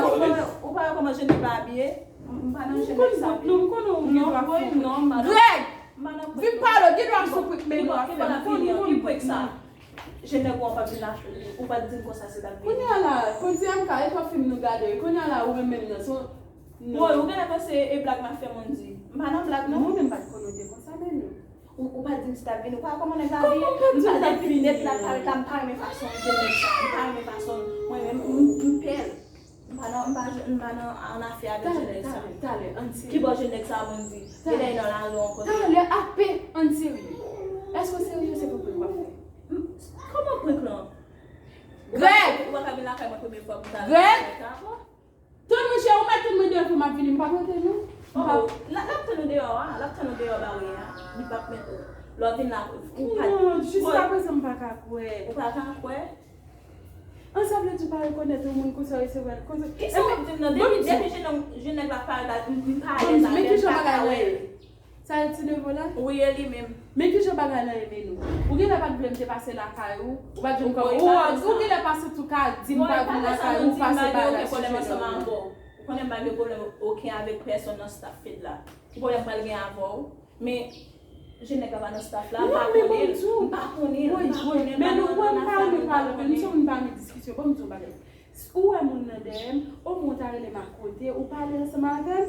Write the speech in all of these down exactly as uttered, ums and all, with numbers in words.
Ou pa wè kòman Jenny pa abiye? M pa nan Jenny sa. Non, m konnen ou gen dwa fè. Greg! Vin pale, gen dwa sou prik men nou ap fè. M konnen ou gen prik sa. Jenèg ou an p ap vin la, ou pa t di m konsa se t ap vini. Kounye a la, kontinye m ka, e twòp fim nou gade wi. Kounye a la, ou menm menm nan, se yon. Woy, ou genlè panse e blag m ap fè Mondy. M pa nan blag non. Mwen menm m pa t konnen w te konsa, men nou. Ou, ou pa t di m si t ap vini. Ou pa wè kòman nèg la abiye? M pa depi nèt la parèt la, m pa renmen fason l, se nèg sa. M pa renmen fason l. Mwen menm, m, m pè l. M pa nan, m pa, m pa nan, an afè avèk jèn nèg sa. Talè, talè, talè, ann serye. Kibò jèn nèg sa a Mondy? Genlè li nan lari ankò. Talè, apè, ann serye. Èske w serye? Se pou prank w ap fè. Kòman prank lan? Greg! Ou pa ka vin lakay mwen premye fwa pou m ta lakay mwen ta ankò? Tann mwen cheri, ou mèt tann mwen deyò pou m ap vini, m p ap rete non. M p ap. Oh, l ap tann ou deyò a, l ap tann ou deyò baryè a. Li p ap mèt ou. Lè w vin la, ou pa. Non, jiskaprezan m pa ka kwè. Ou pa ka kwè? An sa vle di ou pa rekonèt yon moun konsa w resevwa l konsa. Kisa w ap di m nan? Depi, depi jennonm, jennèg la parèt la, m, m pa alèz avè l, m pa ka wè l. Sa e ti nevo la? Wi, e li menm. Men kijan bagay la ye Menou? Ou genlè pa t vle m te pase lakay ou, ou pa t vin kòm ou, ou genlè pase tou ka di m pa vin lakay ou, pase bagay sou chemen ou. Ou konnen m pa gen pwoblèm okenn avèk pèsonn nan staff Fed la. Ki pwoblèm m pral gen avè w? Men, je nèg la pa nan staff la, m pa konnen l, m pa konnen l, m pa konnen l, m pa nan afè avè l, m pa konnen l. Ou wè moun nan dèyè m, omwen ou ta rele m akote, ou pale ansanm avè m.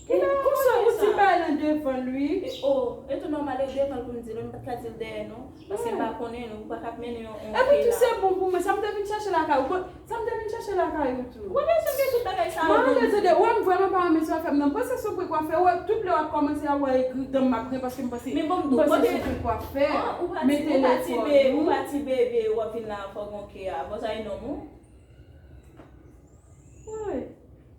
Konsa ou di bagay lan devan l wi. E o, e tou nòmal, e devan l pou m di l wi, m pa t ka di l dèyè non. Paske m pa konnen l, ou pa t ap mennen yon, yon. Epi tou se bon pou mwen, sa m te vin chèche lakay ou, sa m te vin chèche lakay ou tou. Ou pa bezwen gen tout bagay sa yo pou m di. Mwen tande, ou wè m vrèman pa renmen sa w fè m nan, m panse se yon prank w ap fè, ou wè tout lè w ap kòmanse a wè egri dan m ap ren paske m panse, m panse se yon prank w ap fè. Mete lefò wi. Ou pa ti bebe, w ap vin la fò gon kè a, bon sa e nonm ou. Woy.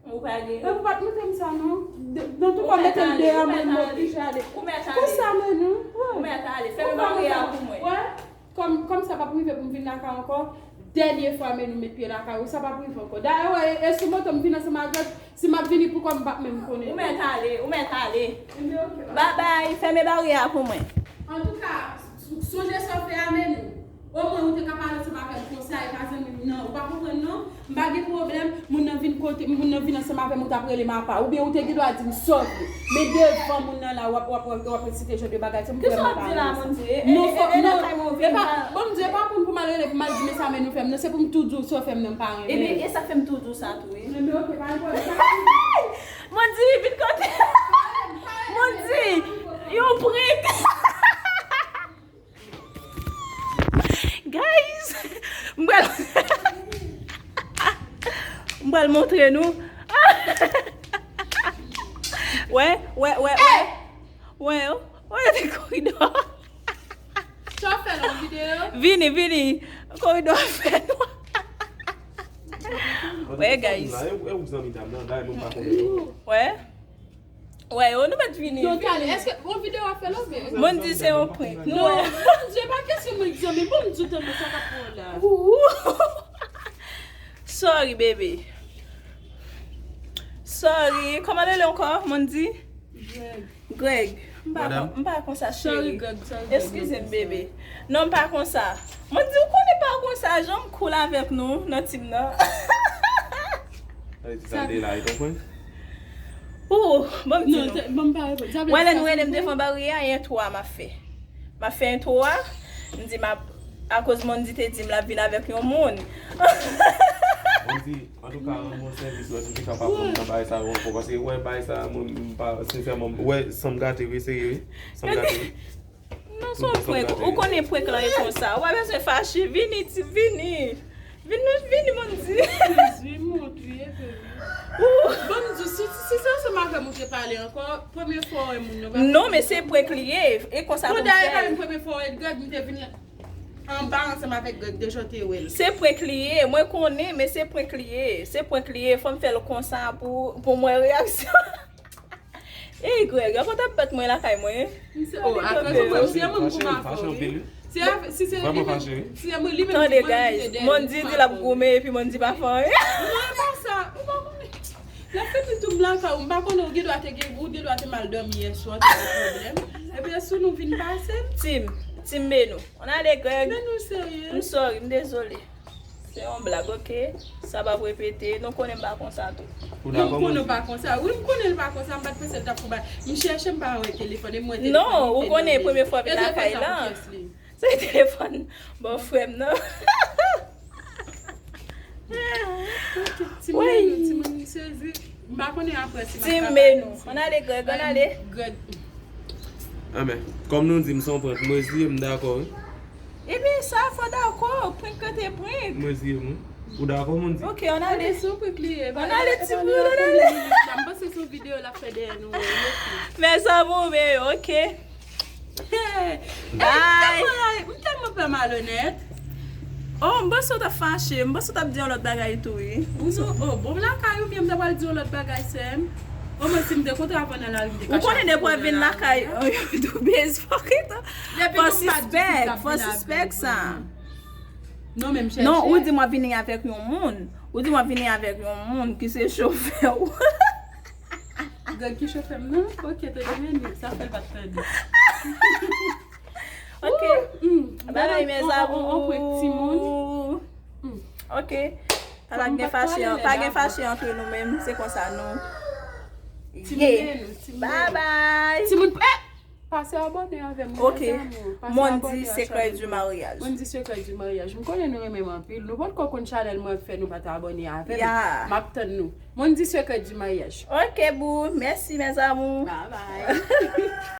Ou pa gen. Epi ou pa t montre m sa non. Nan tou pa w mete l deyò men m oblije ale. Ou mèt ale. Konsa men nou. Ou mèt ale. Fèmen baryè a pou mwen. Wè. Kòm, kòm sa p ap rive pou m vin lakay ou ankò, dènye fwa men nou met pye lakay ou, sa p ap rive ankò. Dayè wè, e, e sou moto m vin ansanm avèk, si m ap vini pou kò m, m p ap menm konnen. Ou mèt ale, ou mèt ale. Ebyen oke. Babay, fèmen baryè a pou mwen. Antouka, sonje sa w fè a men nou. Omwen ou te ka pale ansanm avè m konsa, e pa zanmi m nan. Ou pa konprann non? M pa gen pwoblèm, moun nan vin kote, moun nan vin ansanm avè m, ou t ap rele m apa. Oubyen ou te gen dwa di m sòt. Men devan moun nan la, w ap, w ap, w ap, w ap resite jan de bagay sa, m vrèman pa renmen sa. Non, fòk, non, e pa, bon, m di, e pa moun pou m al rele, pou m al di, men sa men nou fè m nan, se pou m tou di w sa w fè m nan, m pa renmen. Ebyen, e sa k fè m tou di w sa tou, wi. Ebyen, oke, pa gen pwoblèm. Mondy, vin kote. Mondy, yon prank. Guys, m pral, m pral montre nou. Wè, wè, wè, wè. Wè, wè, te kouri dèyè. Sa w fè nan videyo? Vini, vini. Kouri dèyè fè nwa. Wè, guys. Wè. Wè, yo, nou mèt vini. Yo, tale, èske yon videyo w ap fè la oubyen? Mondy se yon prank. Non, Mondy, e pa kesyon mwen di zanmi, bon, m di w tande sa k ap pran w la. Sorry, bebe. Sorry. Kòman l rele ankò, Mondy? Greg. Greg. M pa, m pa konsa, cheri. Sorry, Greg, sorry, Greg. Eskize m, bebe. Non, m pa konsa. Mondy, ou konnen pa konsa, jan m cool avèk nou nan team nan. Sa vle di sa te la, e konprann? Ou, ban m di nou. Wè, lè nou rele m devan baryè a, e entwo a m ap fè. M ap fè entwo a, m di m ap, akoz Mondy te di m l ap vin avèk yon moun. Mondy, antouka, rann mwen sèvis, wè si w te ka pa pran m nan bagay sa yo ankò, paske, wè, bagay sa, mwen, m pa, sensèman, wè, san m gate, wi, serye, wi, san m gate, wi. Non, se yon prank. Ou konnen prank lan e konsa. Ou pa bezwen fache. Vini, ti, vini. Vini, vini, Mondy. Wi, m wont, wi, e vre, wi. Bon, m di w, si, si se ansanm avè m ou te pale ankò, premye fwa w wè moun nan, pa. Non, men se prank li ye. E konsa pou m fè l. Bon, dayè, e pa menm premye fwa w wè Greg, m te vin anba ansanm avèk Greg, deja w te wè l. Se prank li ye. Mwen konnen, men se prank li ye. Se prank li ye. Fò m fè l konsa pou, pou m wè reyaksyon. Ey, Greg, ankò t ap bat mwen lakay mwen. Misye, oh, akoz ou wè, misye, mwen m kouman avè w, wi. Se, si se, si se mwen, li menm ki mwen ki te dèyè. Mondy di l ap goumen, epi Mondy pa fè anyen. Non, e pa sa, ou pa konnen. L ap fè ti toub lakay ou, m pa konnen, ou gen dwa te gen, ou gen dwa te mal dòmi yè swa, te gen pwoblèm. Epi, èske nou vin pase m? Tim, Tim Menou. On ale, Greg. Menou serye. M sorry, m dezole. Se yon blag, oke? Sa p ap repete. Nou konnen m pa konsa tou. Ou dakò, Mondy? Non, m konnen w pa konsa. Wi, m konnen l pa konsa. M pa t panse l t ap fè bagay. M chèche, m pa wè telefòn, e m wè telefòn li. Non, ou konnen, premye fwa vin lakay la. Se telefòn bòfrè m nan. Ti mwen, ti mwen sezi. M pa konnen apre si m ap Ti men nou. Ann ale, Greg, ann ale. Greg. Anben, kòm nou di m se yon prank, mwen reziye m, m dakò, wi. Ebyen, sa fò dakò, prank kante prank. Mwen reziye m, wi. Ou dakò, Mondi? Ok, ann ale. Se yon prank li ye. Ann ale, ti moun, ann ale. M panse se yon videyo l ap fè dèyè nou. Mes amours, men ok. Bye. M tèlman pè malonèt. Oh, m panse w t ap fache. M panse w t ap di yon lòt bagay tou, wi. Ou nou, oh, bon, m lakay ou byen, m ta pral di yon lòt bagay, sè m. O mwen, si m te kontre avè w nan lari, m te Ou konnen depi w vin lakay, tou base fuck it. Fò sispèk, fò sispèk sa. Non, men m chèche. Non, ou di m w ap vini avèk yon moun. Ou di m w ap vini avèk yon moun ki se chofè w. Greg ki chofè m nan? Ok, te demen li. Sa fè l pa t tande. Ok. Mm. Bye, mes On- on- on prank timoun. amours. Ok. Pa gen fache, pa gen fache antre nou menm. Se konsa nou. Timoun men nou, timoun Bye men nou. Bye. Timoun, eh! Pase abòne avè m, Ok. Mes amours. Pase Mondi abòne a Secret chanèl du mwen. Mariage. Mondi Secret du Mariage. M konnen nou renmen m anpil. Nou potko konn chanèl mwen ap fè nou pa t abòne avè m. Yeah. M ap tann nou. Mondi Secret du Mariage. Ok, boo. Mèsi, mes amours. Bye bye.